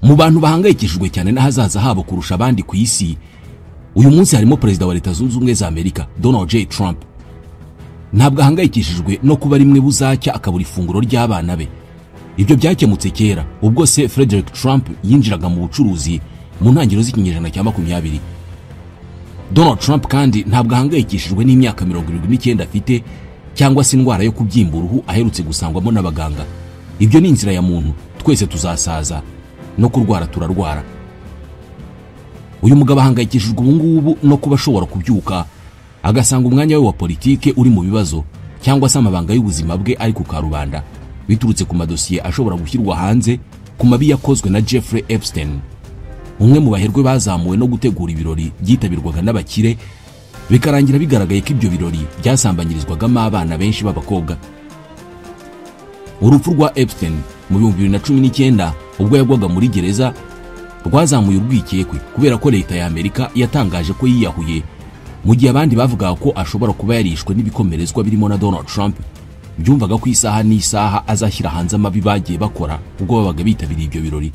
Mu bantu bahangayikishijwe cyane n'ahazaza habo kurusha abandi ku isi uyu munsi harimo Perezida wa Leta Zunze Ubumwe za Amerika, Donald J Trump. Ntabwo ahangayikishijwe no kuba rimwe buzacya akabura ifunguro ry'abana be. Ibyo byakemutse kera ubwo se Frederick Trump yinjiraga mu bucuruzi mu ntangiriro z'ikinyejana cya 20. Donald Trump kandi ntabwo ahangayikishijwe n'imyaka 79 afite cyangwa se indwara yo kubyimba uruhu aherutse gusangwamo n'abaganga. Ibyo ni inzira ya muntu, twese tuzasaza no kurwara turarwara. Uyu mugabo ahangayikishijwe ubu ngubu no kuba ashobora kubyuka agasanga umwanya we wa politike uri mu bibazo cyangwa se amabanga y'ubuzima bwe ari ku karubanda biturutse ku madosiye ashobora gushyirwa hanze ku mabi yakozwe na Jeffrey Epstein, umwe mu baherwe bazamuwe no gutegura ibirori byitabirwaga n'abakire, bikarangira bigaragaye ko ibyo birori byasambanyirizwagamo abana benshi b'abakobwa. Urupfu rwa Epstein mu 2019 ubwo yagwaga muri gereza rwazamuye urwikekwe kubera ko leta ya Amerika yatangaje ko yiyahuye, mu gihe abandi bavugaga ko ashobora kuba yarishwe n'ibikomerezwa birimo na Donald Trump byumvaga ko isaha n'isaha azashyira hanze amabi bagiye bakora ubwo babaga bitabiriye ibyo birori.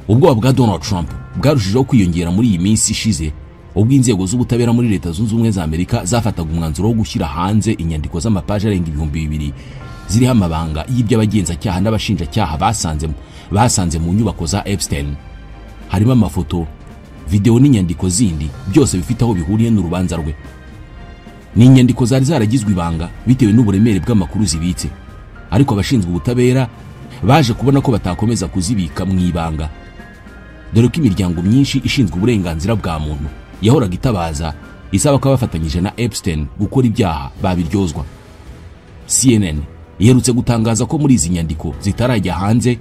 Ubwoba bwa Donald Trump bwarushijeho kwiyongera muri iyi minsi ishize ubwo inzego z'ubutabera muri Leta Zunze Ubumwe za Amerika zafataga umwanzuro wo gushyira hanze inyandiko z'amapaji arenga 2000 ziriho amabanga y'iby'abagenzacyaha n'abashinjacyaha basanze mu nyubako za Epstein. Harimo amafoto, video n'inyandiko zindi, byose bifite aho bihuriye n'urubanza rwe. Ni inyandiko zari zaragizwe ibanga bitewe n'uburemere bw'amakuru zibitse, ariko abashinzwe ubutabera baje kubona ko batakomeza kuzibika mu ibanga, dore ko imiryango myinshi ishinzwe uburenganzira bwa muntu yahoraga itabaza isaba ko abafatanyije na Epstein gukora ibyaha babiryozwa. CNN iherutse gutangaza ko muri izi nyandiko zitarajya hanze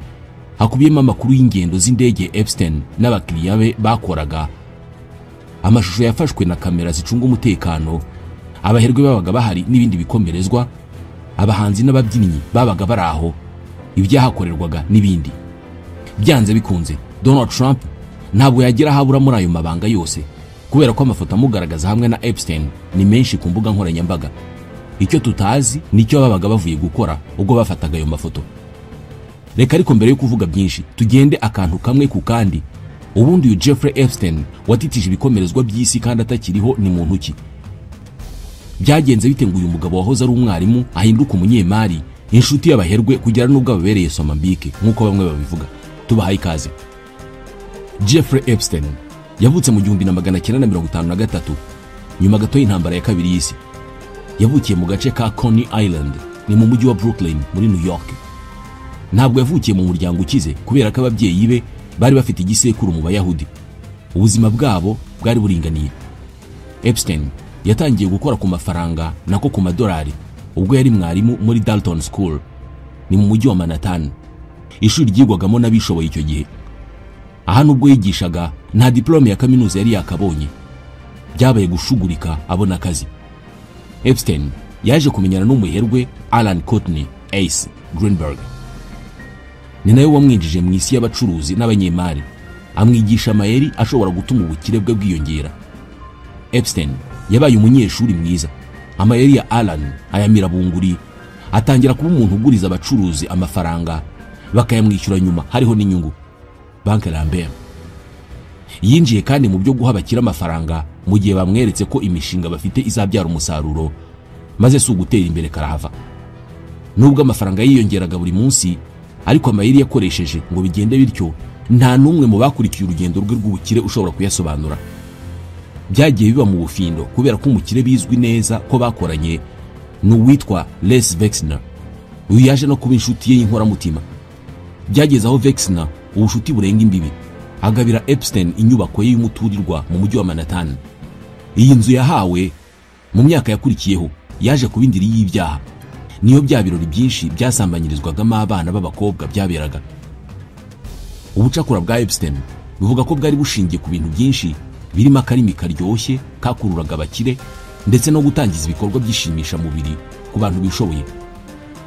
hakubiyemo amakuru y'ingendo z'indege Epstein n'abakiriya be bakoraga, amashusho yafashwe na kamera zicunga umutekano, abaherwe babaga bahari n'ibindi bikomerezwa, abahanzi n'ababyinnyi babaga bari aho, ibyahakorerwaga n'ibindi. Byanze bikunze Donald Trump ntabwo yagira ahabura muri ayo mabanga yose, kubera ko amafoto amugaragaza hamwe na Epstein ni menshi ku mbuga nkoranyambaga. Icyo tutazi nicyo babaga bavuye gukora ubwo bafataga ayo mafoto. Reka ariko mbere yo kuvuga byinshi tugende akantu kamwe ku kandi. Ubundi uyu Jeffrey Epstein watitije ibikomerezwa by'isi kandi atakiriho ni muntu ki? Byagenze bite ngo uyu mugabo wahoze ari umwarimu ahinduka umunyemari, inshuti y'abaherwe kugera n'ubwo ababereye Somambike nk'uko bamwe babivuga? Tubahaye ikaze. Jeffrey Epstein yavutse mu 1953 nyuma gato y'intambara ya kabiri y'isi. Yavukiye mu gace ka Coney Island, ni mu mujyi wa Brooklyn muri New York. Ntabwo yavukiye mu muryango ukize kubera ko ababyeyi be bari bafite igisekuru mu Bayahudi. Ubuzima bwabo bwari buringaniye. Epstein yatangiye gukora ku mafaranga nako ku madolari ubwo yari mwarimu muri Dalton School, ni mu mujyi wa Manhattan, ishuri ryigwagamo n'abishoboye icyo gihe. Aha nubwo yigishaga nta diplome ya kaminuza yari yakabonye, byabaye gushugurika abona akazi. Epstein yaje kumenyana n'umuherwe Alan Courtney Ace Greenberg, ni nawe wamwinjije mu isi y'abacuruzi n'abanyemari, amwigisha amayeri ashobora gutuma ubukire bwe bwiyongera. Epstein yabaye umunyeshuri mwiza, amayeri ya Alan ayamira bunguri, atangira kuba umuntu uguriza abacuruzi amafaranga bakayamwishyura nyuma hariho n'inyungu. Bank Lambert yinjiye kandi mu byo guha abakire amafaranga mu gihe bamweretse ko imishinga bafite izabyara umusaruro, maze si ugutera imbere karahava. Nubwo amafaranga yiyongeraga buri munsi, ariko amayeri yakoresheje ngo bigende bityo nta n'umwe mu bakurikiye urugendo rwe rw'ubukire ushobora kuyasobanura. Byagiye biba mu bufindo kubera ko umukire bizwi neza ko bakoranye ni uwitwa Les Vexner. Uyu yaje no kuba inshuti ye y'inkoramutima. Byageze aho Vexner ubushuti burenga imbibi, agabira Epstein inyubako ye y'umuturirwa mu mujyi wa Manhattan. Iyi nzu yahawe mu myaka yakurikiyeho yaje kuba indiri y'ibyaha, niyo bya birori byinshi byasambanyirizwagamo abana b'abakobwa byaberaga. Ubucakura bwa Epstein buvuga ko bwari bushingiye ku bintu byinshi birimo akarimi karyoshye kakururaga abakire ndetse no gutangiza ibikorwa byishimisha mubiri ku bantu bishoboye.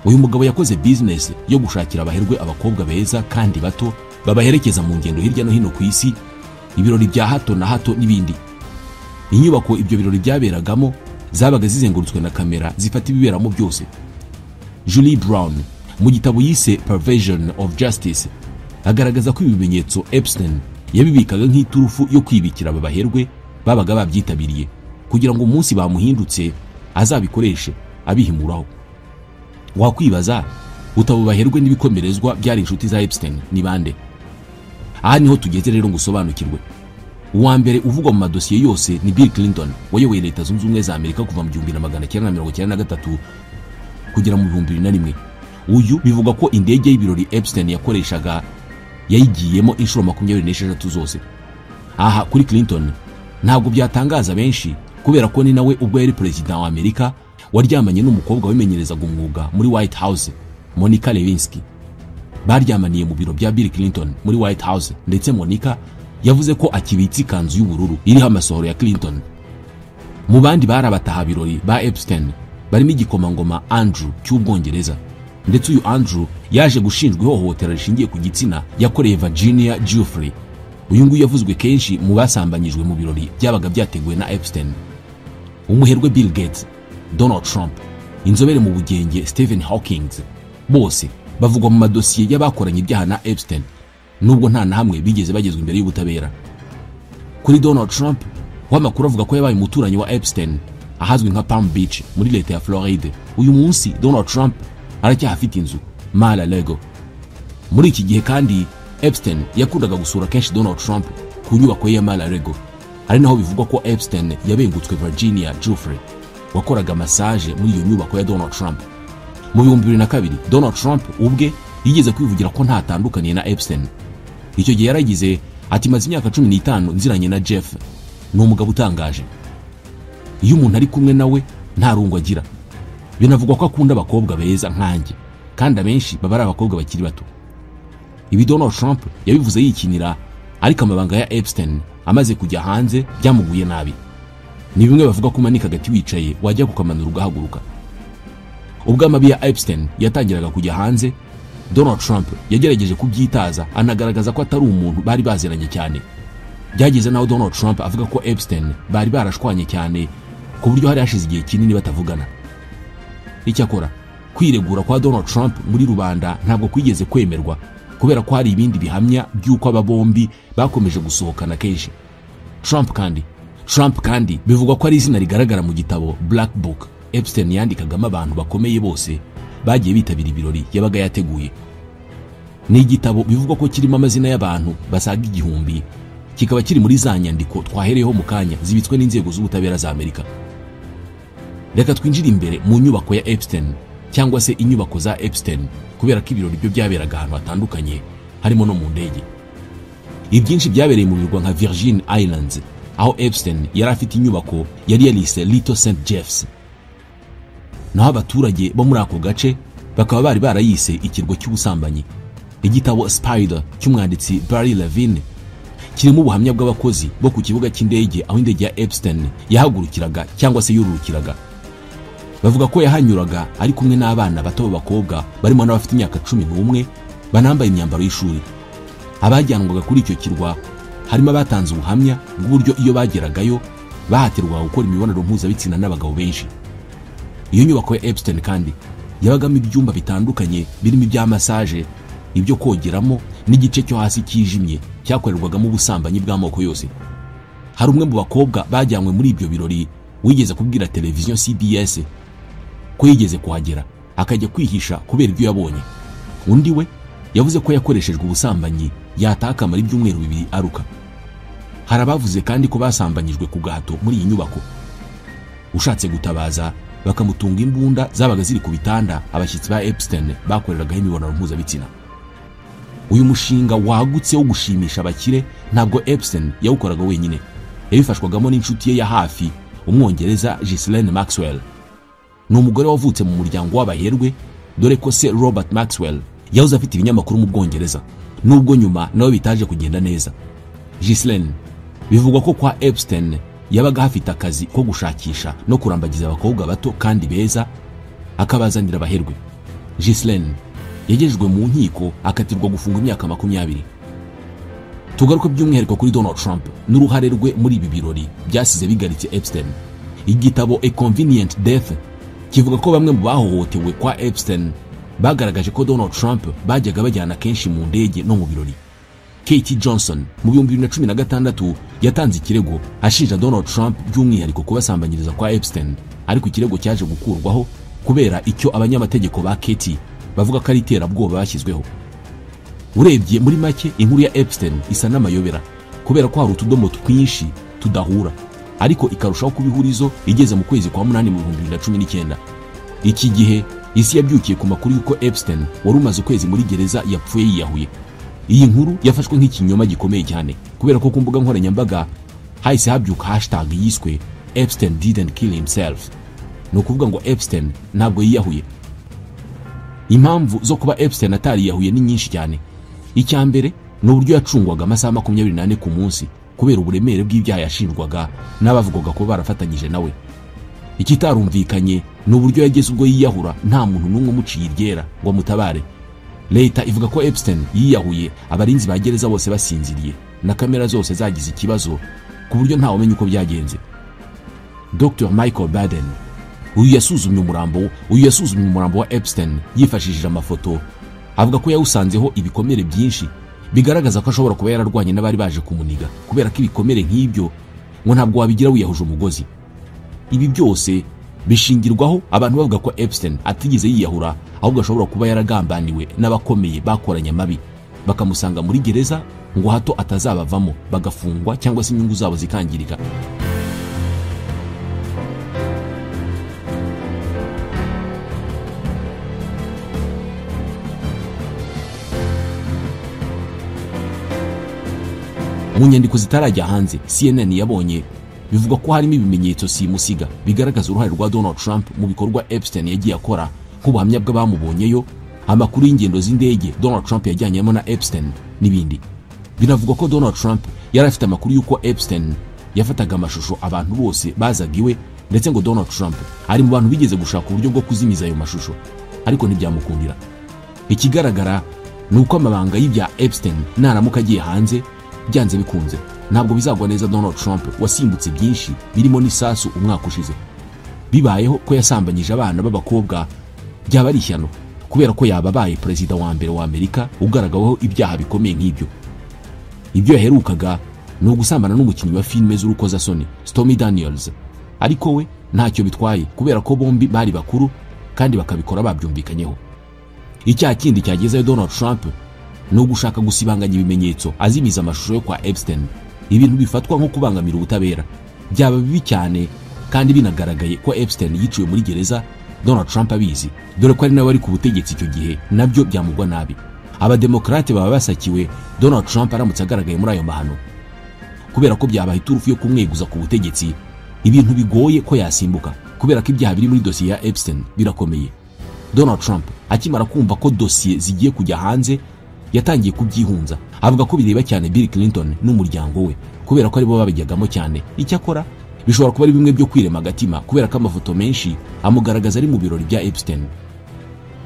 Uyu mugabo yakoze business yo gushakira abaherwe abakobwa beza kandi bato babaherekeza mu ngendo hirya no hino ku isi, ibirori bya hato na hato n'ibindi. Inyubako ibyo birori byaberagamo zabaga zizengurutswe na kamera zifata ibiberamo byose. Julie Brown mu gitabo yise Perversion of Justice Agaragaza ko ibimenyetso Epstein yabibikaga nk'iturufu yo kwibikira aba baherwe babaga babyitabiriye kugira ngo umunsi bamuhindutse azabikoreshe abihimuraho. Wakwibaza utabo baherwe n'ibikomerezwa byari inshuti za Epstein ni bande? Aha niho tugeze rero ngo usobanukirwe. Uwa mbere uvugwa mu madosiye yose ni Bill Clinton wayoboye Leta Zunze Ubumwe za Amerika kuva mu 1993 kugera mu 2001. Uyu bivugwa ko indege y'ibirori Epstein yakoreshaga yayigiyemo inshuro 26 zose. Aha kuri Clinton ntabwo byatangaza benshi kubera ko ni nawe ubwo yari president wa Amerika waryamanye n'umukobwa wimenyerezaga umwuga muri White House, Monica Lewinsky. Baryamaniye mu biro bya Bill Clinton muri White House, ndetse Monica yavuze ko akibitse ikanzu y'ubururu iriho amasohoro ya Clinton. Mu bandi barabataha birori ba Epstein barimo igikomangoma Andrew cy'Ubwongereza, ndetse uyu Andrew yaje gushinjwa ihohotera rishingiye ku gitsina yakoreye Virginia Giuffre. Uyu nguyu yavuzwe kenshi mu basambanyijwe mu birori byabaga byateguwe na Epstein. Umuherwe Bill Gates, Donald Trump, inzobere mu bugenge Stephen Hawking, bose bavugwa mu madosiye y'abakoranye ibyaha na Epstein, nubwo nta na hamwe bigeze bagezwa imbere y'ubutabera. Kuri Donald Trump, amakuru avuga ko yabaye umuturanyi wa Epstein ahazwi nka Palm Beach muri leta ya Floride. Uyu munsi Donald Trump aracyahafite inzu Mar-a-Lago. Muri iki gihe kandi Epstein yakundaga gusura kenshi Donald Trump ku nyubako ye ya Mar-a-Lago, ari naho bivugwa ko Epstein yabengutswe Virginia Giuffre wakoraga massage muri iyo nyubako ya Donald Trump. Mu 2002 Donald Trump ubwe yigeze kwivugira ko ntatandukaniye na Epstein. Icyo gihe yaragize ati: maze imyaka 15 nziranye na Jeff, ni umugabo utangaje. Iyo umuntu ari kumwe nawe nta rungu agira. Binavugwa ko akunda abakobwa beza nkanjye, kandi abenshi baba ari abakobwa bakiri bato. Ibi Donald Trump yabivuze yikinira, ariko amabanga ya Epstein amaze kujya hanze byamuguye nabi. Ni bimwe bavuga ko umanika agati wicaye wajya kukamanura ugahaguruka. Ubwo amabi ya Epstein yatangiraga kujya hanze, Donald Trump yagerageje kubyitaza anagaragaza ko atari umuntu bari baziranye cyane. Byageze naho Donald Trump avuga ko Epstein bari barashwanye cyane ku buryo hari hashize igihe kinini batavugana. Icyakora kwiregura kwa Donald Trump muri rubanda ntabwo kwigeze kwemerwa kubera ko hari ibindi bihamya by'uko aba bombi bakomeje gusohokana kenshi. Trump kandi bivugwa ko ari izina rigaragara mu gitabo Black Book Epstein yandikagamo abantu bakomeye bose bagiye bitabira ibirori yabaga yateguye. Ni igitabo bivugwa ko kirimo amazina y'abantu basaga 1000, kikaba kiri muri za nyandiko twahereyeho mu kanya zibitswe n'inzego z'ubutabera za Amerika. Reka twinjire imbere mu nyubako ya Epstein cyangwa se inyubako za Epstein, kubera ko ibirori byo byaberaga ahantu hatandukanye harimo no mu ndege. Ibyinshi byabereye mu birwa nka Virgin Islands, aho Epstein yari afite inyubako yari yarise Little St. Jeff's. Naho abaturage bo muri ako gace bakaba bari barayise ikirwa cy'ubusambanyi. Igitabo Spider cy'umwanditsi Barry Levine kirimo ubuhamya bw'abakozi bo ku kibuga cy'indege aho indege ya Epstein yahagurukiraga cyangwa se yururukiraga. Bavuga ko yahanyuraga ari kumwe n'abana bato b'abakobwa barimo n'abafite imyaka 11 banambaye imyambaro y'ishuri. Abajyanwaga kuri icyo kirwa harimo abatanze ubuhamya bw'uburyo iyo bageragayo bahatirwaga gukora imibonano mpuzabitsina n'abagabo benshi. Iyo nyubako ya Epstein kandi yabagamo ibyumba bitandukanye birimo ibya massage, ibyo kogeramo n'igice cyo hasi kijimye cyakorerwagamo ubusambanyi bw'amoko yose. Hari umwe mu bakobwa bajyanywe muri ibyo birori wigeze kubwira televiziyo CBS ko yigeze kuhagera akajya kwihisha kubera ibyo yabonye. Undi we yavuze ko yakoreshejwe ubusambanyi yataka amara ibyumweru 2 aruka. Hari abavuze kandi ko basambanyijwe ku gahato muri iyi nyubako. Ushatse gutabaza bakamutunga imbunda zabaga ziri ku bitanda abashyitsi ba Epstein bakoreragaho imibonano mpuzabitsina. Uyu mushinga wagutse wo gushimisha abakire ntabwo Epstein yawukoraga wenyine, yabifashwagamo n'inshuti ye ya hafi umwongereza Ghislaine Maxwell. Ni umugore wavutse mu muryango w'abaherwe, dore ko se Robert Maxwell yahoze afite ibinyamakuru mu Bwongereza, nubwo nyuma nawe bitaje kugenda neza. Ghislaine bivugwa ko kwa Epstein yabaga hafite akazi ko gushakisha no kurambagiza abakobwa bato kandi beza akabazanira abaherwe. Ghislaine yagejejwe mu nkiko akatirwa gufunga imyaka 20. Tugaruka by'umwihariko kuri Donald Trump n'uruhare rwe muri ibi birori byasize bigaritse Epstein. Igitabo A Convenient Death kivuga ko bamwe mu bahohotewe kwa Epstein Bagaragaje ko Donald Trump bajyaga bajyana kenshi mu ndege no mu birori. Katie Johnson mu 2016 yatanze ikirego ashinja Donald Trump by'umwihariko kubasambanyiriza kwa Epstein, ariko ikirego cyaje gukurwaho kubera icyo abanyamategeko ba Katie bavuga ko ari iterabwoba bashyizweho. Urebye muri make inkuru ya Epstein isa n'amayobera kubera ko hari utudomo twinshi tudahura, ariko ikarushaho kuba ihurizo igeze mu kwezi kwa 8 mu 2019. Iki gihe isi yabyukiye ku makuru y'uko Epstein wari umaze ukwezi muri gereza yapfuye yiyahuye. Iyi nkuru yafashwe nk'ikinyoma gikomeye cyane kubera ko ku mbuga nkoranyambaga hahise habyuka hashtag yiswe Epstein didn't kill himself, ni ukuvuga ngo Epstein ntabwo yiyahuye. Impamvu zo kuba Epstein atariyahuye ni nyinshi cyane. Icya mbere ni uburyo yacungwaga amasaha 24 ku munsi kubera uburemere bw'ibyaha yashinjwaga n'abavugwaga ko barafatanyije nawe. Ikitarumvikanye ni uburyo yageze ubwo yiyahura nta muntu n'umwe umuciye iryera ngo amutabare. Leta ivuga ko Epstein yiyahuye abarinzi ba gereza bose basinziriye na kamera zose zagize ikibazo ku buryo ntawe umenya uko byagenze. Dr Michael Baden uyu yasuzumye umurambo wa Epstein yifashishije amafoto, avuga ko yawusanzeho ibikomere byinshi bigaragaza ko ashobora kuba yararwanye n'abari baje kumuniga, kubera ko ibikomere nk'ibyo ngo ntabwo wabigira wiyahuje umugozi. Ibi byose bishingirwaho abantu bavuga ko Epstein atigeze yiyahura, ahubwo ashobora kuba yaragambaniwe n'abakomeye bakoranye amabi bakamusanga muri gereza ngo hato atazabavamo bagafungwa cyangwa se inyungu zabo zikangirika. Mu nyandiko zitarajya hanze CNN yabonye bivuga ko harimo ibimenyetso simusiga bigaragaza uruhare rwa Donald Trump mu bikorwa Epstein yagiye akora, nk'ubuhamya bw'abamubonyeyo, amakuru y'ingendo z'indege Donald Trump yajyanyemo na Epstein n'ibindi. Binavugwa ko Donald Trump yari afite amakuru y'uko Epstein yafataga amashusho abantu bose bazaga iwe, ndetse ngo Donald Trump ari mu bantu bigeze gushaka uburyo bwo kuzimiza ayo mashusho, ariko ntibyamukundira. Ikigaragara ni uko amabanga y'ibya Epstein naramuka agiye hanze byanze bikunze ntabwo bizagwa neza Donald Trump wasimbutse byinshi birimo n'isasu umwaka ushize. Bibayeho ko yasambanyije abana b'abakobwa byaba ari ishyano, kubera ko yababaye perezida wa mbere wa Amerika ugaragaweho ibyaha bikomeye nk'ibyo. Ibyo yaherukaga ni ugusambana n'umukinnyi wa filime z'urukozasoni Stormy Daniels, ariko we ntacyo bitwaye kubera ko bombi bari bakuru kandi bakabikora babyumvikanyeho. Icyaha kindi cyagezeyo Donald Trump ni ugushaka gusibanganya ibimenyetso azimiza amashusho yo kwa Epstein, ibintu bifatwa nko kubangamira ubutabera. Byaba bibi cyane kandi binagaragaye ko Epstein yiciwe muri gereza Donald Trump abizi, dore ko ari nawe ari ku butegetsi icyo gihe, nabyo byamugwa nabi. Abademokrate baba basakiwe Donald Trump aramutse agaragaye muri ayo mahano, kubera ko byabaha iturufu yo kumweguza ku butegetsi, ibintu bigoye ko yasimbuka kubera ko ibyaha biri muri dosiye ya Epstein birakomeye. Donald Trump akimara kumva ko dosiye zigiye kujya hanze yatangiye kubyihunza, avuga ko bireba cyane Bill Clinton n'umuryango we kubera ko aribo babijyagamo cyane. Icyakora bishobora kuba ari bimwe byo kwirema agatima kubera ko amafoto menshi amugaragaza ari mu birori bya Epstein.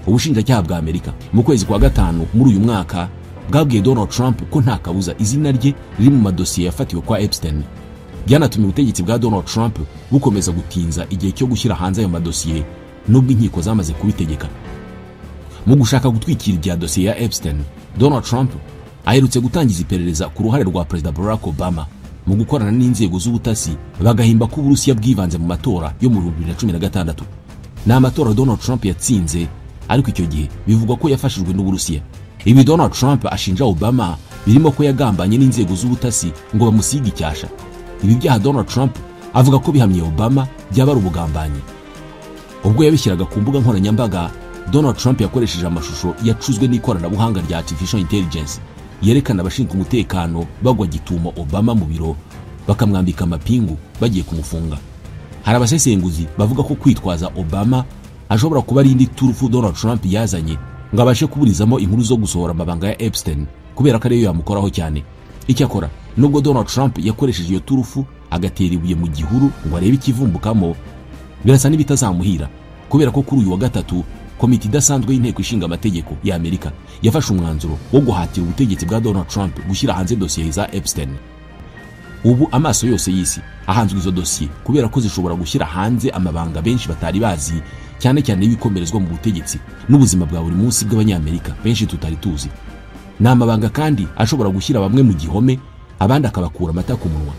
Ubushinjacyaha bwa Amerika mu kwezi kwa 5 muri uyu mwaka bwabwiye Donald Trump ko nta kabuza izina rye riri mu madosiye yafatiwe kwa Epstein. Byanatumye ubutegetsi bwa Donald Trump bukomeza gutinza igihe cyo gushyira hanze ayo madosiye nubwo inkiko zamaze kubitegeka. Mu gushaka gutwikira ibya dosiye ya Epstein, Donald Trump aherutse gutangiza iperereza ku ruhare rwa Perezida Barack Obama mu gukorana n'inzego z'ubutasi bagahimba ko Uburusiya bwivanze mu matora yo mu 2016. Ni amatora Donald Trump yatsinze, ariko icyo gihe bivugwa ko yafashijwe n'Uburusiya. Ibi Donald Trump ashinja Obama birimo ko yagambanye n'inzego z'ubutasi ngo bamusige icyasha. Ibi byaha Donald Trump avuga ko bihamye Obama byaba ari ubugambanyi. Ubwo yabishyiraga ku mbuga nkoranyambaga, Donald Trump yakoresheje amashusho yacuzwe n'ikoranabuhanga rya artificial intelligence yerekana abashinzwe umutekano bagwa gitumo Obama mu biro bakamwambika amapingu bagiye kumufunga. Hari abasesenguzi bavuga ko kwitwaza Obama ashobora kuba ari indi turufu Donald Trump yazanye ngo abashe kuburizamo inkuru zo gusohora amabanga ya Epstein, kubera ko ariyo yamukoraho cyane. Icyakora nubwo Donald Trump yakoresheje iyo turufu agatera ibuye mu gihuru ngo arebe ikivumbukamo, birasa n'ibitazamuhira kubera ko kuri uyu wa gatatu komite idasanzwe y'inteko ishinga amategeko ya Amerika yafashe umwanzuro wo guhatira ubutegetsi bwa Donald Trump gushyira hanze dosiye za Epstein. Ubu amaso yose y'isi ahanzwe izo dosiye kubera ko zishobora gushyira hanze amabanga benshi batari bazi, cyane cyane y'ibikomerezwa mu butegetsi n'ubuzima bwa buri munsi bw'Abanyamerika benshi tutari tuzi. Ni amabanga kandi ashobora gushyira bamwe mu gihome, abandi akabakura amata ku munwa,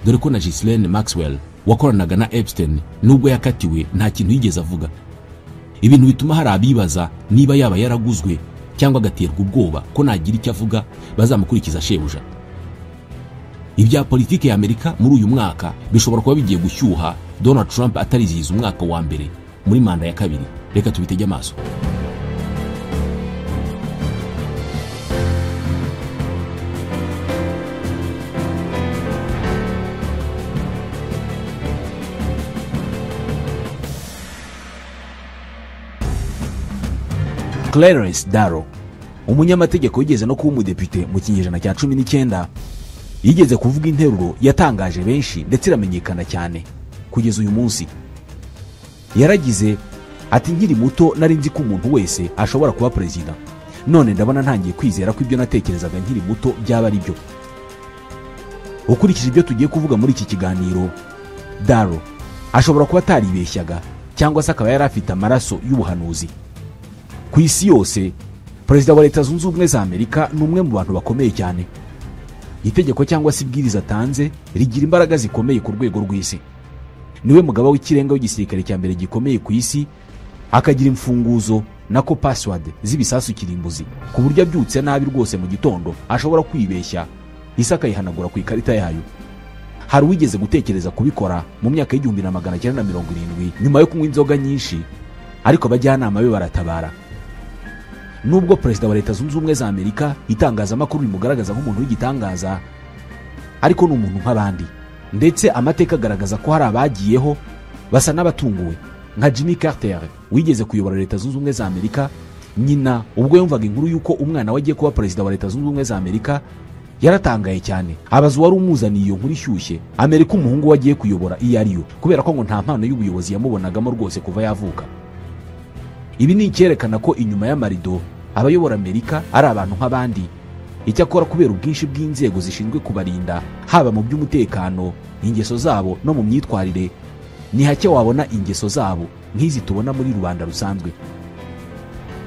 dore ko na Ghislaine Maxwell wakoranaga na Epstein nubwo yakatiwe nta kintu yigeze avuga. Ibintu bituma hari abibaza niba yaba yaraguzwe cyangwa agaterwa ubwoba ko nagira icyo avuga bazamukurikiza shebuja. Ibya politiki ya Amerika muri uyu mwaka bishobora kuba bigiye gushyuha Donald Trump atarizihiza umwaka wa mbere muri manda ya kabiri. Reka tubitege amaso. Clarence Darrow, umunyamategeko wigeze no kuba umudepite mu kinyejana cya 19, yigeze kuvuga interuro yatangaje benshi ndetse iramenyekana cyane kugeza uyu munsi. Yaragize ati: nkiri muto nari nzi ko umuntu wese ashobora kuba perezida, none ndabona ntangiye kwizera ko ibyo natekerezaga nkiri muto byaba ari byo. Ukurikije ibyo tugiye kuvuga muri iki kiganiro, Darrow ashobora kuba ataribeshyaga cyangwa se akaba yari afite amaraso y'ubuhanuzi. Ku isi yose, perezida wa Leta Zunze Ubumwe za Amerika ni umwe mu bantu bakomeye cyane. Itegeko cyangwa se ibwiriza atanze rigira imbaraga zikomeye ku rwego rw'isi. Niwe mugaba w'ikirenga w'igisirikare cya mbere gikomeye ku isi, akagira imfunguzo nako password z'ibisasu kirimbuzi, ku buryo abyutse nabi rwose mu gitondo ashobora kwibeshya isi akayihanagura ku ikarita yayo. Hari uwigeze gutekereza kubikora mu myaka y'1970 nyuma yo kunywa inzoga nyinshi, ariko abajyanama be baratabara. Nubwo perezida wa Leta Zunze Ubumwe za Amerika itangazamakuru rimugaragaza nk'umuntu w'igitangaza, ariko ni umuntu nk'abandi, ndetse amateka agaragaza ko hari abagiyeho basa n'abatunguwe, nka Jimmy Carter wigeze kuyobora Leta Zunze Ubumwe za Amerika. Nyina ubwo yumvaga inkuru y'uko umwana we agiye kuba perezida wa Leta Zunze Ubumwe za Amerika yaratangaye cyane, abaza uwari umuzaniye iyo nkuru ishyushye Amerika umuhungu we agiye kuyobora iyo ariyo, kubera ko ngo nta mpano y'ubuyobozi yamubonagamo rwose kuva yavuka. Ibi ni icyerekana ko inyuma y'amarido abayobora Amerika ari abantu nk'abandi. Icyakora kubera ubwinshi bw'inzego zishinzwe kubarinda, haba mu by'umutekano, ingeso zabo no mu myitwarire, ni hake wabona ingeso zabo nk'izi tubona muri rubanda rusanzwe.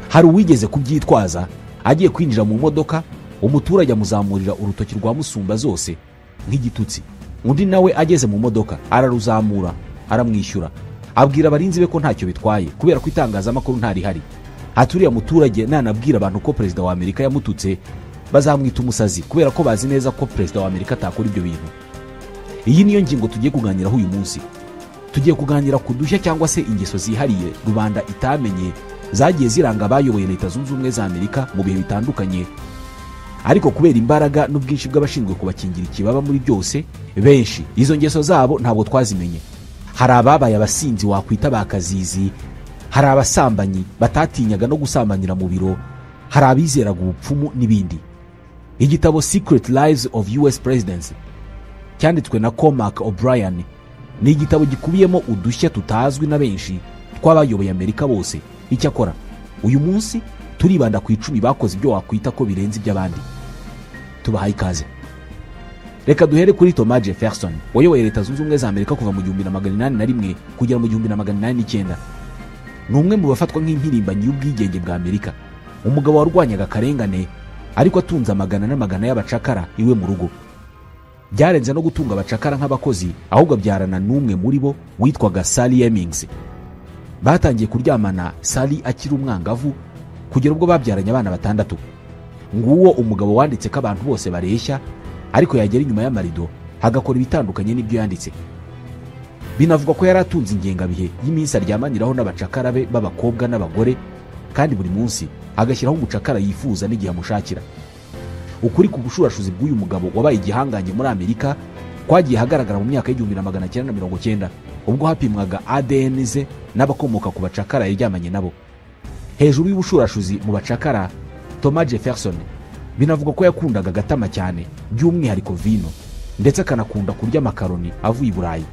Hari uwigeze kubyitwaza agiye kwinjira mu modoka, umuturage amuzamurira urutoki rwa musumba zose nk'igitutsi. Undi nawe ageze mu modoka araruzamura aramwishyura, abwira abarinzi be ko ntacyo bitwaye kubera ko itangazamakuru ntarihari. Aturiye muturage nanabwira abantu ko perezida wa Amerika yamututse bazamwita umusazi, kubera ko bazi neza ko perezida wa Amerika atakora ibyo bintu. Iyi niyo ngingo tugiye kuganiraho uyu munsi. Tugiye kuganira ku dushya cyangwa se ingeso zihariye rubanda itamenye zagiye ziranga abayoboye Leta Zunze Ubumwe za Amerika mu bihe bitandukanye, ariko kubera imbaraga n'ubwinshi bw'abashinzwe kubakingira ikibaba muri byose, benshi izo ngeso zabo ntabwo twazimenye. Hari ababaye abasinzi wakwita bakazizi, hari abasambanyi batatinyaga no gusambanira mu biro, hari abizeraga ubupfumu n'ibindi. Igitabo Secret Lives of US Presidents cyanditswe na Cormac O'Brien ni igitabo gikubiyemo udushya tutazwi na benshi twabayoboye Amerika bose. Icyakora uyu munsi turibanda ku 10 bakoze ibyo wakwita ko birenze iby'abandi. Tubahaye ikaze. Reka duhere kuri Thomas Jefferson wayoboye Leta Zunze Ubumwe za Amerika kuva mu 1801 kugera mu 1809. Ni umwe mu bafatwa nk'impirimbanyi y'ubwigenge bwa Amerika, umugabo warwanyaga akarengane ariko atunze amagana n'amagana y'abacakara iwe mu rugo. Byarenze no gutunga abacakara nk'abakozi, ahubwo abyarana n'umwe muri bo witwaga Sally Hemings. Batangiye kuryamana Sally akiri umwangavu kugera ubwo babyaranye abana 6. Nguwo umugabo wanditse ko abantu bose bareshya, ariko yagera inyuma y'amarido agakora ibitandukanye n'ibyo yanditse. Binavugwa ko yari atunze ingengabihe y'iminsi aryamaniraho n'abacakara be b'abakobwa n'abagore, kandi buri munsi agashyiraho umucakara yifuza n'igihe amushakira. Ukuri ku bushurashuzi bw'uyu mugabo wabaye igihangange muri Amerika kwagiye hagaragara mu myaka y'1990 ubwo hapimwaga ADN ze n'abakomoka ku bacakara yaryamanye nabo. Hejuru y'ubushurashuzi mu bacakara, Thomas Jefferson binavugwa ko yakundaga agatama cyane, by'umwihariko vino, ndetse akanakunda kurya makaroni avuye i Burayi.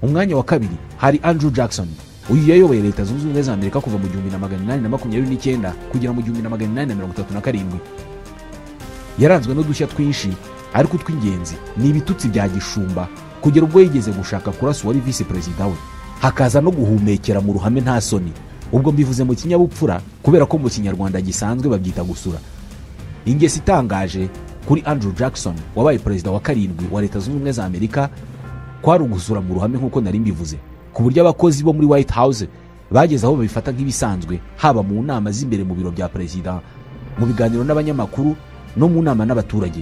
Umwanya wa kabiri hari Andrew Jackson. Uyu yayoboye Leta Zunze Ubumwe za Amerika kuva mu 1829 kugera mu 1837. Yaranzwe n'udushya twinshi Ariko utw'ingenzi ni ibitutsi bya gishumba, kugera ubwo yigeze gushaka kurasa uwari visi perezida we, hakaza no guhumekera mu ruhame nta soni. Ubwo mbivuze mu kinyabupfura kubera ko mu Kinyarwanda gisanzwe babyita gusura. Ingeso itangaje kuri Andrew Jackson wabaye perezida wa 7 wa Leta Zunze Ubumwe za Amerika kwari ugusura mu ruhame nk'uko nari mbivuze, ku buryo abakozi bo muri White House bageze aho babifata nk'ibisanzwe, haba mu nama z'imbere mu biro bya perezida, mu biganiro n'abanyamakuru no mu nama n'abaturage.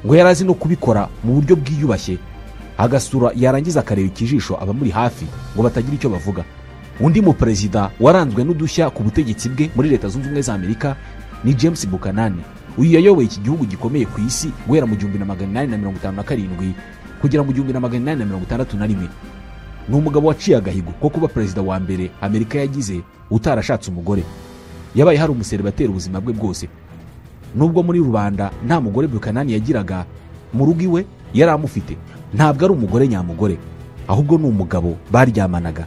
Ngo yari azi no kubikora mu buryo bwiyubashye, agasura yarangiza akareba ikijisho abamuri hafi ngo batagira icyo bavuga. Undi mu perezida waranzwe n'udushya ku butegetsi bwe muri Leta Zunze Ubumwe za Amerika ni James Buchanan. Uyu yayoboye iki gihugu gikomeye ku isi guhera mu 1857 kugera mu 1861. Ni umugabo waciye agahigo ko kuba perezida wa mbere Amerika yagize utarashatse umugore. Yabaye hari umuseribateri ubuzima bwe bwose. Nubwo muri rubanda nta mugore Buchanan yagiraga, mu rugo iwe yari amufite. Ntabwo ari umugore nyamugore, ahubwo ni umugabo baryamanaga.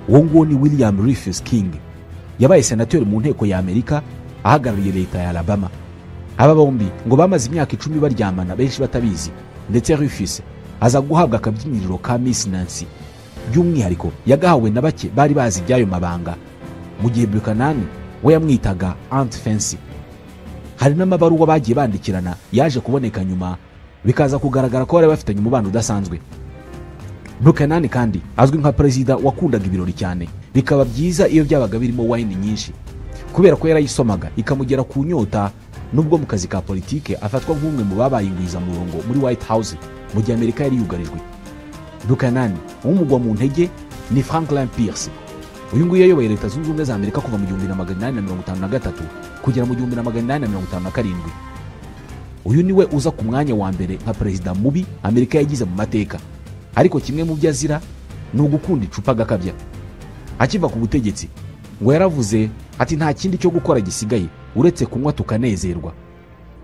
Uwo nguwo ni William Rufus King. Yabaye senateri mu nteko ya Amerika ahagarariye leta ya Alabama. Aba bombi ngo bamaze imyaka 10 baryamana benshi batabizi, ndetse Rufus aza guhabwa akabyiniriro ka Miss Nancy. By'umwihariko yagahawe na bake bari bazi ibyayo mabanga, mu gihe Buchanan we yamwitaga Aunt Fancy. Hari n'amabaruwa bagiye bandikirana yaje kuboneka nyuma, bikaza kugaragara ko bari bafitanye umubano udasanzwe. Buchanan kandi azwi nka perezida wakundaga ibirori cyane, bikaba byiza iyo byabaga birimo wine nyinshi, kubera ko yarayisomaga ikamugera ku nyota. Nubwo mu kazi ka politike afatwa nk'umwe mu babaye ingwizamurongo muri White House mu gihe Amerika yari yugarijwe. Buchanan umugwa mu ntege ni Franklin Pierce. Uyu nguyu yayoboye Leta Zunze Ubumwe za Amerika kuva mu 1853 kugera mu 1857. Uyu niwe uza ku mwanya wa mbere nka perezida mubi Amerika yagize mu mateka. Ariko kimwe mu byo azira ni ugukunda icupa gakabya. Akiva ku butegetsi ngo yaravuze ati nta kindi cyo gukora gisigaye uretse kunywa tukanezerwa.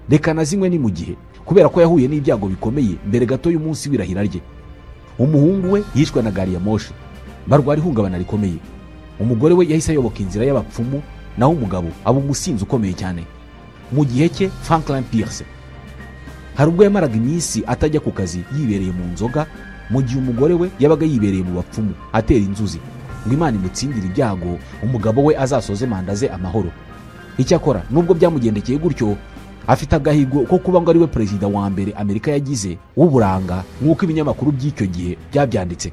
Reka nazinywe ni mu gihe, kubera ko yahuye n'ibyago bikomeye mbere gato y'umunsi w'irahira rye. Umuhungu we yishwe na gari ya moshi, barwara ihungabana rikomeye. Umugore we yahise ayoboka inzira y'abapfumu, naho umugabo aba umusinzi ukomeye cyane. Mu gihe cye Franklin Pierce hari ubwo yamaraga iminsi atajya ku kazi yibereye mu nzoga, mu gihe umugore we yabaga yibereye mu bapfumu atera inzuzi ngo Imana imutsindire ibyago, umugabo we azasoze manda ze amahoro. Icyakora nubwo byamugendekeye gutyo, afite agahigo ko kuba ngo ari we perezida wa mbere Amerika yagize w'uburanga nk'uko ibinyamakuru by'icyo gihe byabyanditse.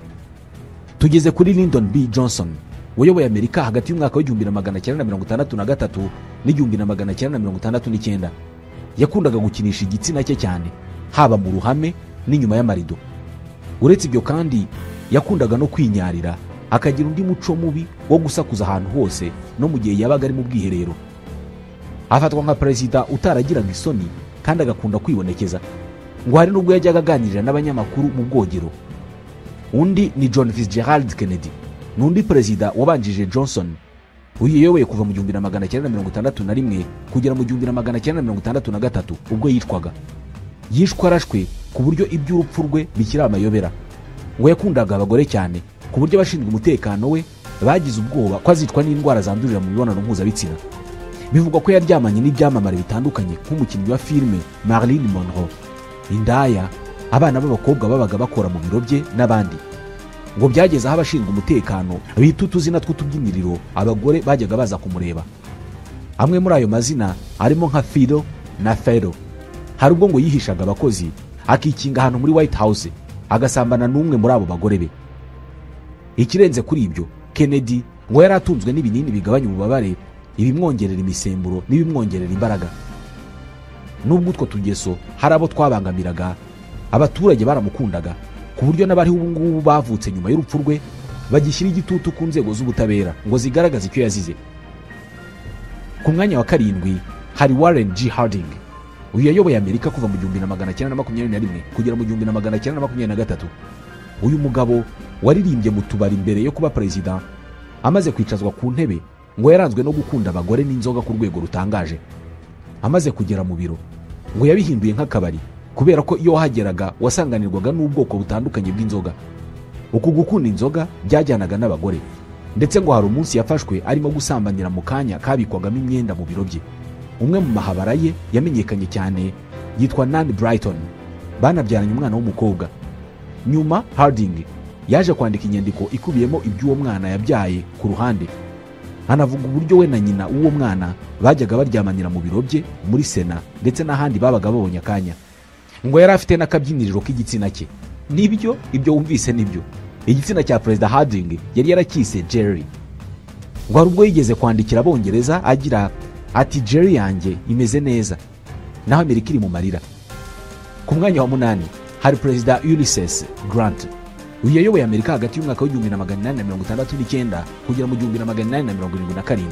Tugeze kuri Lyndon B Johnson wayoboye Amerika hagati y'umwaka wa 1963 n'1969. Yakundaga gukinisha igitsina cye cyane, haba mu ruhame n'inyuma y'amarido. Uretse ibyo kandi yakundaga no kwinyarira, akagira undi muco mubi wo gusakuza ahantu hose no mu gihe yabaga ari mu bwiherero. Afatwa nka perezida utaragiraga isoni kandi agakunda kwibonekeza. Ngo hari nubwo yajyaga aganirira n'abanyamakuru mu bwogero. Undi ni John Fitzgerald Kennedy, n'undi perezida wabanjije Johnson. Uyu yayoboye kuva mu 1961 kugera mu 1963 ubwo yicwaga. Yishwe arashwe ku buryo iby'urupfu rwe bikiri amayobera. Ngo yakundaga abagore cyane ku buryo abashinzwe umutekano we bagize ubwoba ko azicwa n'indwara zandurira mu mibonano mpuzabitsina. Bivugwa ko yaryamanye n'ibyamamare bitandukanye nk'umukinnyi wa filime Marilyn Monroe, indaya, abana b'abakobwa babaga bakora mu biro bye n'abandi. Ngo byageze aho abashinzwe umutekano bita utuzina tw'utubyiniriro abagore bajyaga baza kumureba. Amwe muri ayo mazina arimo nka Fido na Fero. Hari ubwo ngo yihishaga abakozi akikinga ahantu muri White House agasambana n'umwe muri abo bagore be. Ikirenze kuri ibyo, Kennedy ngo yari atunzwe n'ibinini bigabanya ububabare, ibimwongerera imisemburo n'ibimwongerera imbaraga. Nubwo utwo tugeso hari abo twabangamiraga, abaturage baramukundaga ku buryo n'abari ubu ngubu bavutse nyuma y'urupfu rwe bagishyira igitutu ku nzego z'ubutabera ngo zigaragaze icyo yazize. Ku mwanya wa 7 hari Warren G. Harding. Uyu yayoboye Amerika kuva mu 1921 kugera mu 1923. Uyu mugabo waririmbye mu tubari mbere yo kuba perezida, amaze kwicazwa ku ntebe ngo yaranzwe no gukunda abagore n'inzoga ku rwego rutangaje. Amaze kugera mu biro ngo yabihinduye nk'akabari, kubera ko iyo wahageraga wasanganirwaga n'ubwoko butandukanye bw'inzoga. Uku gukunda inzoga byajyanaga n'abagore, ndetse ngo hari umunsi yafashwe arimo gusambanira mu kanya kabikwagamo imyenda mu biro bye. Umwe mu mahabara ye yamenyekanye cyane Yitwa Nan Brighton, banabyaranye umwana w'umukobwa. Nyuma Harding yaje kwandika inyandiko ikubiyemo iby'uwo mwana yabyaye ku ruhande, anavuga uburyo we na nyina w'uwo mwana bajyaga baryamanira mu biro bye muri Sena ndetse n'ahandi babaga babonye akanya. Ngo yari afite n'akabyiniriro k'igitsina cye. Nibyo, ibyo wumvise nibyo. Igitsina cya Perezida Harding yari yaracyise Jerry. Ngo hari ubwo yigeze kwandikira Abongereza agira ati Jerry yanjye imeze neza, naho Amerika iri mu marira. Ku mwanya wa 8 hari Perezida Ulysses Grant. Uyu yayoboye Amerika hagati y'umwaka w'igihumbi na magana inani na mirongo itandatu n'icyenda kugera mu 1877.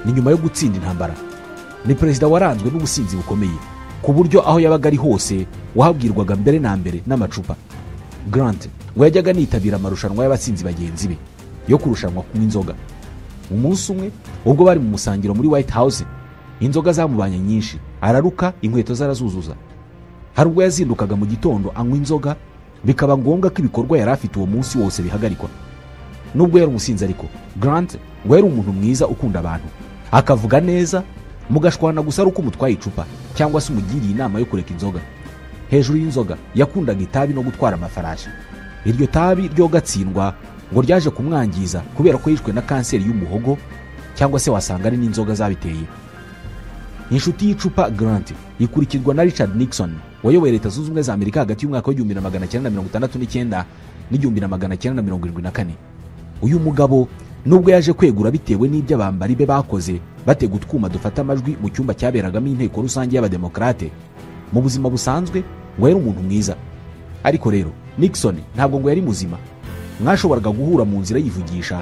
Ni nyuma yo gutsinda intambara. Ni perezida waranzwe n'ubusinzi bukomeye, ku buryo aho yabaga ari hose wahabwirwaga mbere na mbere n'amacupa. Grant ngo yajyaga anitabira amarushanwa y'abatsinzi bagenzi be yo kurushanwa kunywa inzoga. Umunsi umwe ubwo bari mu musangiro muri White House, inzoga zamubanye nyinshi, araruka inkweto zarazuzuza. Hari ubwo yazindukaga mu gitondo anywa inzoga, bikaba ngombwa ko ibikorwa yari afite uwo munsi wose bihagarikwa. Nubwo yari umusinzi ariko, Grant ngo yari umuntu mwiza ukunda abantu, akavuga neza, mugashwana gusa ari uko umutwaye icupa cyangwa se umugiriye inama yo kureka inzoga. Hejuru y'inzoga yakundaga itabi no gutwara amafarashi. Iryo tabi ryo gatsindwa ngo ryaje kumwangiza kubera ko yishwe na kanseri y'umuhogo, cyangwa se wasanga ari n'inzoga zabiteye. Inshuti y'icupa Grant ikurikirwa na Richard Nixon wayoboye Leta Zunze Ubumwe za Amerika hagati y'umwaka w'igihumbi na magana cyenda na mirongo itandatu n'icyenda n'igihumbi na magana cyenda na mirongo irindwi na kane. Uyu mugabo nubwo yaje kwegura bitewe n'ibyo abambari be bakoze batega utwuma dufata amajwi mu cyumba cyaberagamo inteko rusange y'Abademokrate, mu buzima busanzwe ngo yari umuntu mwiza. Ariko rero Nixon ntabwo ngo yari muzima. Mwashoboraga guhura mu nzira yivugisha,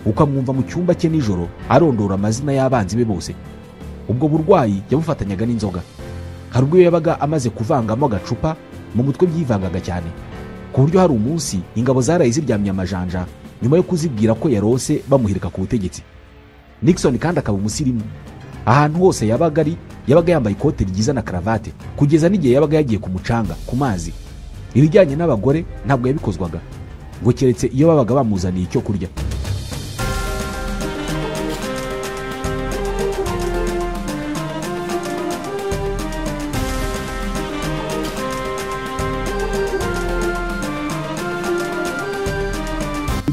ukamwumva mu cyumba cye nijoro arondora amazina y'abanzi be bose. Ubwo burwayi yabufatanyaga n'inzoga. Hari ubwo yabaga amaze kuvangamo agacupa mu mutwe byivangaga cyane, ku buryo hari umunsi ingabo zaraye ziryamye amajanja nyuma yo kuzibwira ko yarose bamuhirika ku butegetsi. Nixon kandi akaba umusirimu. Ahantu hose yabaga ari yabaga yambaye ikote ryiza na karavate, kugeza n'igihe yabaga yagiye ku mucanga ku mazi. Ibijyanye n'abagore ntabwo yabikozwaga, ngo keretse iyo babaga bamuzaniye icyo kurya.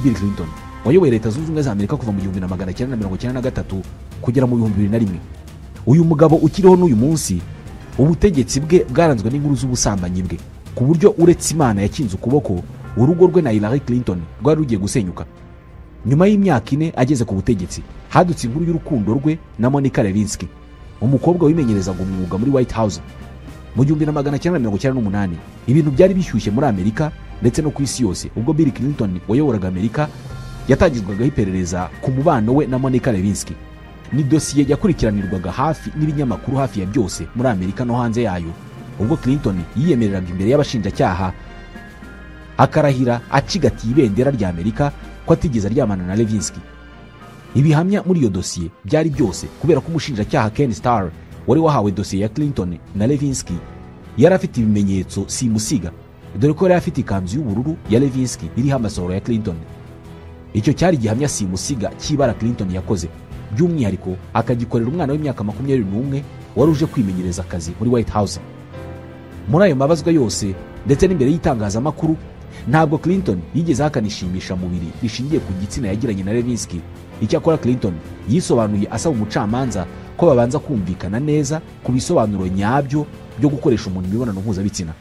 Bill Clinton wayoboye Leta Zunze Ubumwe za Amerika kuva mu 1993 kugera mu 2001. Uyu mugabo ukiriho n'uyu munsi, ubutegetsi bwe bwaranzwe n'inkuru z'ubusambanyi bwe, ku buryo uretse Imana yakinze ukuboko, urugo rwe na Hillary Clinton rwari rugiye gusenyuka. Nyuma y'imyaka 4 ageze ku butegetsi, hadutse inkuru y'urukundo rwe na Monica Lewinsky, umukobwa wimenyerezaga umwuga muri White House. Mu 1998 ibintu byari bishyushye muri Amerika ndetse no ku isi yose, ubwo Bill Clinton wayoboraga Amerika yatangizwagaho iperereza ku mubano we na Monica Lewinsky. Ni dosiye yakurikiranirwaga hafi n'ibinyamakuru hafi ya byose muri Amerika no hanze yayo, ubwo Clinton yiyemereraga imbere y'abashinjacyaha akarahira acigatiye ibendera rya Amerika ko atigeze aryamana na Lewinsky. Ibihamya muri iyo dosiye byari byose, kubera ko umushinjacyaha Ken Starr wari wahawe dosiye ya Clinton na Lewinsky yari afite ibimenyetso simusiga, dore ko yari afite ikanzu y'ubururu ya Lewinsky iriho amasohoro ya Clinton. Icyo cyari gihamya simusiga cy'ibara Clinton yakoze, by'umwihariko akagikorera umwana w'imyaka 21 wari uje kwimenyereza akazi muri White House. Muri ayo mabazwa yose ndetse n'imbere y'itangazamakuru, ntabwo Clinton yigeze ahakanishimisha mubiri rishingiye ku gitsina yagiranye na Lewinsky. Icyakora Clinton yisobanuye asaba umucamanza ko babanza kumvikana neza ku bisobanuro nyabyo byo gukoresha umuntu imibonano mpuzabitsina.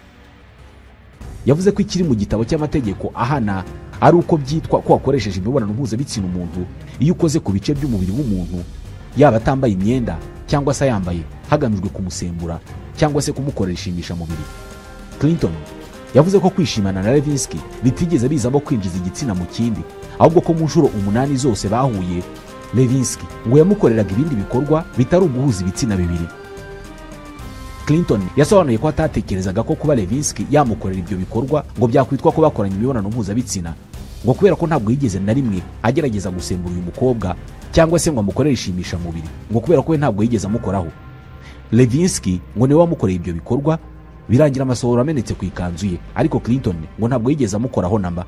Yavuze ko ikiri mu gitabo cy'amategeko ahana ari uko byitwa ko wakoresheje imibonano mpuzabitsina umuntu iyo ukoze ku bice by'umubiri w'umuntu, yaba atambaye imyenda cyangwa se ayambaye, hagamijwe kumusembura cyangwa se kumukorera ishimisha mubiri. Clinton yavuze ko kwishimana na Lewinsky bitigeze bizamo kwinjiza igitsina mu kindi, ahubwo ko mu nshuro 8 zose bahuye, Lewinsky ngo yamukoreraga ibindi bikorwa bitari uguhuza ibitsina bibiri. Clinton yasobanuye ko atatekerezaga ko kuba Lewinsky yamukorera ibyo bikorwa ngo byakwitwa ko bakoranye imibonano mpuzabitsina, ngo kubera ko ntabwo yigeze na rimwe agerageza gusembura uyu mukobwa cyangwa se ngo amukorere ishimisha mubiri, ngo kubera ko we ntabwo yigeze amukoraho. Lewinsky ngo niwe wamukoreye ibyo bikorwa, birangira amasohoro amenetse ku ikanzu ye, ariko Clinton ngo ntabwo yigeze amukoraho namba.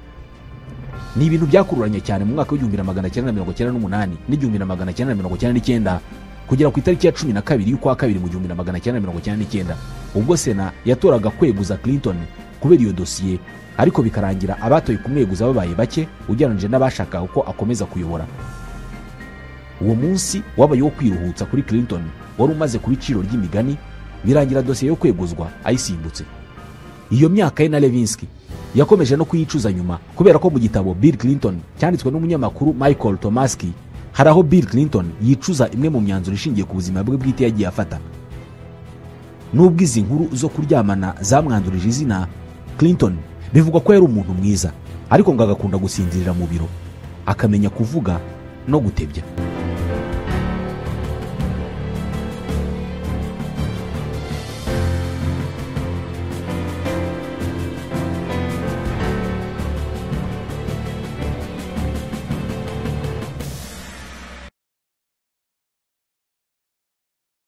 Ni ibintu byakururanye cyane mu mwaka w'igihumbi na magana cyenda na mirongo cyenda n'umunani n'igihumbi na magana cyenda na mirongo cyenda n'icyenda, Kugera ku itariki ya 12 y'ukwa kabiri mu 1999, ubwo Sena yatoraga kweguza Clinton kubera iyo dosiye, ariko bikarangira abatoye kumweguza babaye bake ugereranyije n'abashakaga ko akomeza kuyobora. Uwo munsi wabaye wo kwiruhutsa kuri Clinton wari umaze kuba iciro ry'imigani, birangira dosiye yo kweguzwa ayisimbutse. Iyo myaka ye na Lewinsky yakomeje no kuyicuza nyuma, kubera ko mu gitabo Bill Clinton cyanditswe n'umunyamakuru Michael Tomaski hari aho Bill Clinton yicuza imwe mu myanzuro ishingiye ku buzima bwe bwite yagiye afata. Nubwo izi nkuru zo kuryamana zamwandurije izina, Clinton bivugwa ko yari umuntu mwiza, ariko ngo agakunda gusinzirira mu biro, akamenya kuvuga no gutebya.